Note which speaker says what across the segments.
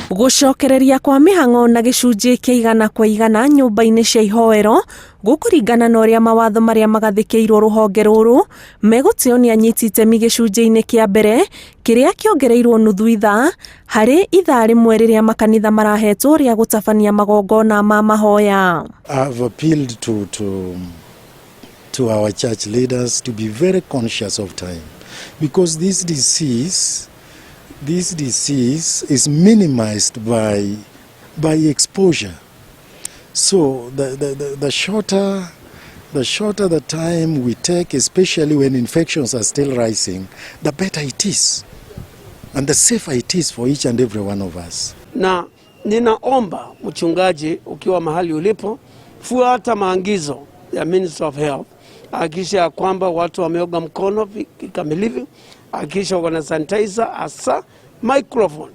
Speaker 1: Gũcokereria kwa mĩhang'o na gĩcunjĩ kĩa 100% nyũmba-inĩ cia ihoero gũkũringana na ũrĩa mawatho marĩa magathĩkĩirwo rũhonge rũrũ megũtĩo nĩ anyiti itemi gĩcunjĩ-inĩ kĩa mbere kĩrĩa kĩongereirwo nuthu ithaa harĩ ithaa rĩmwe rĩrĩa makanitha marahetwo rĩa gũtabania magongona ma mahoya.
Speaker 2: I've appealed to our church leaders to be very conscious of time because this disease is minimized by exposure. So the shorter the time we take, especially when infections are still rising, the better it is. And the safer it is for each and every one of us.
Speaker 3: Na ninaomba mchungaji, ukiwa mahali ulipo, fuata maagizo ya Minister of Health, hakikisha ya kwamba watu wameoga mkono kikamilifu, hakikisha wana sanitizer, hasa microphone.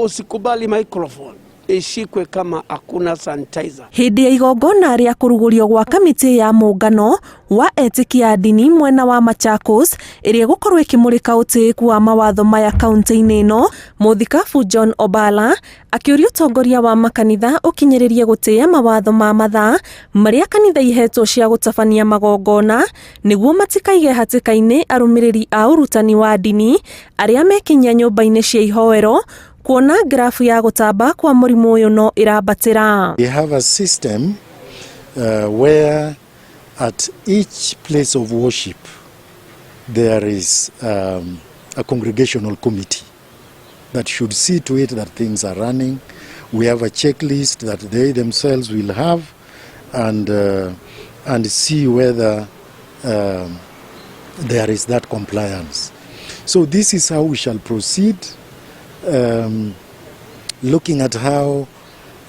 Speaker 3: Usikubali microphone ishikwe kama hakuna sanitizer.
Speaker 1: Hĩndĩ ya igongona rĩa kũrugũrio gwa kamĩtĩ ya mũngano wa etĩkia a ndini mwena wa Machakos ĩrĩa ĩgũkorwo ĩkĩmũrĩka ũtĩĩku wa mawatho maya kaunti-inĩ ĩno, mũthikabu John Obala akĩũria ũtongoria wa makanitha ũkinyĩrĩrie gũtĩĩa mawatho ma mathaa marĩa kanitha ihetwo cia gũtabania magongona nĩguo matikaige hatĩka-inĩ arũmĩrĩri a ũrutani wa ndini arĩa mekinyia nyũmba-inĩ cia ihoero kuona grafu ya gũtamba kwa mũrimũ ũyũ no ĩrambatĩra.
Speaker 2: We have a system where at each place of worship there is a congregational committee that should see to it that things are running. We have a checklist that they themselves will have and see whether there is that compliance. So this is how we shall proceed, looking at how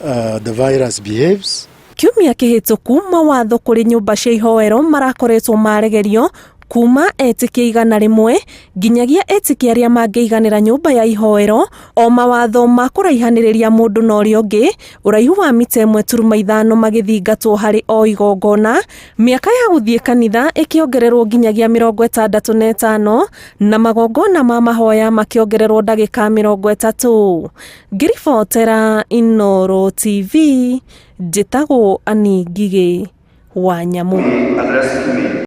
Speaker 2: the virus behaves.
Speaker 1: Kiumia kĩhĩtũku mawatho kũrĩ nyũmba cia ihoero marakoretwo maregerio kuma etĩkia 100 nginyagia etĩkia arĩa mangĩiganĩra nyũmba ya ihoero, o mawatho ma kũraihanĩrĩria mũndũ na ũrĩa ũngĩ ũraihu wa mita 1.5 magĩthingatwo harĩ o igongona, mĩaka ya gũthiĩ kanitha ĩkĩongererwo nginyagia 65 na magongona ma mahoya makĩongererwo ndagĩka 30. Ngĩribotera Inooro TV, njĩtagwo Ani Ngigĩ wa Nyamũ.
Speaker 4: Addressed to me.